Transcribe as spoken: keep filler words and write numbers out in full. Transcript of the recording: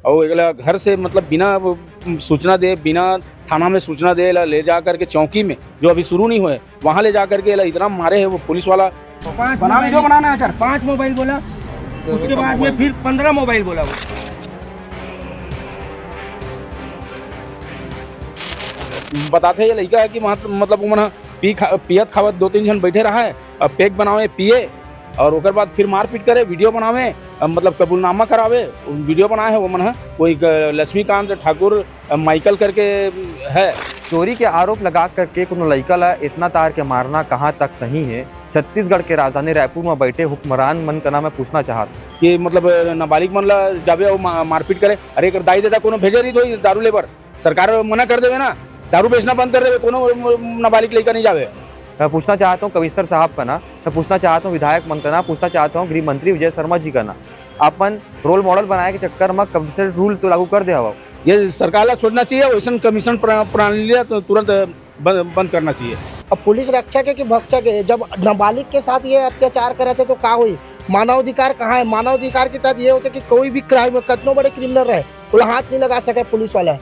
अउ एला घर से, मतलब, बिना सूचना दे, बिना थाना में सूचना दे, एला ले जा करके चौकी में, जो अभी शुरू नहीं हुए, वहाँ ले जा करके एला इतना मारे है वो पुलिस वाला। पांच बनाना मोबाइल, जो बनाना है सर। पांच मोबाइल बोला, उसके बाद में फिर पंद्रह मोबाइल बोला वो। बताते ये लड़का है कि वहाँ, मतलब, वो मन ह पी खा-, पियत खावत दो तीन झन बैठे रहा है, अब पैक बनावे, पिए, और ओकर बाद फिर मारपीट करे, वीडियो बनावे, अ, मतलब, कबूलनामा करावे, वीडियो बनाए है वो मन ह। कोई ग-, लक्ष्मीकांत ठाकुर, अ, माइकल करके है। चोरी के आरोप लगा करके कोनो लइका ला इतना तार के मारना कहाँ तक सही है? छत्तीसगढ़ के राजधानी रायपुर में बैठे हुक्मरान मन कना मैं पूछना चाहत कि, मतलब, नाबालिग मन ला जाबे अउ मा-, मारपीट करे। अरे, एकर दाई ददा कोनो भेजे नहीं तो दारू ले बर। सरकार मना कर देवे ना, दारू बेचना बंद कर देवे, कोनो नाबालिग लइका नहीं जावे। मैं पूछना चाहता हूँ कमिश्नर साहब कना, मैं पूछना चाहता हूँ विधायक मन कना, पूछना चाहता हूँ गृह मंत्री विजय शर्मा जी कना, अपन रोल मॉडल बनाए के चक्कर में कमिश्नर रूल तो लागू कर दे हवा। ये सरकार ला सोचना चाहिए, वैसन कमिश्नर प्र-, प्रणाली ला तो तुरंत बंद, बंद करना चाहिए। अब पुलिस रक्षक है कि भक्षक है? जब नाबालिग के साथ ये अत्याचार करे थे तो का हुई? मानवाधिकार कहाँ है? मानवाधिकार के तहत ये होते कि कोई भी क्राइम, कतनो बड़े क्रिमिनल रहे, ओला हाथ नहीं लगा सके पुलिस वाला।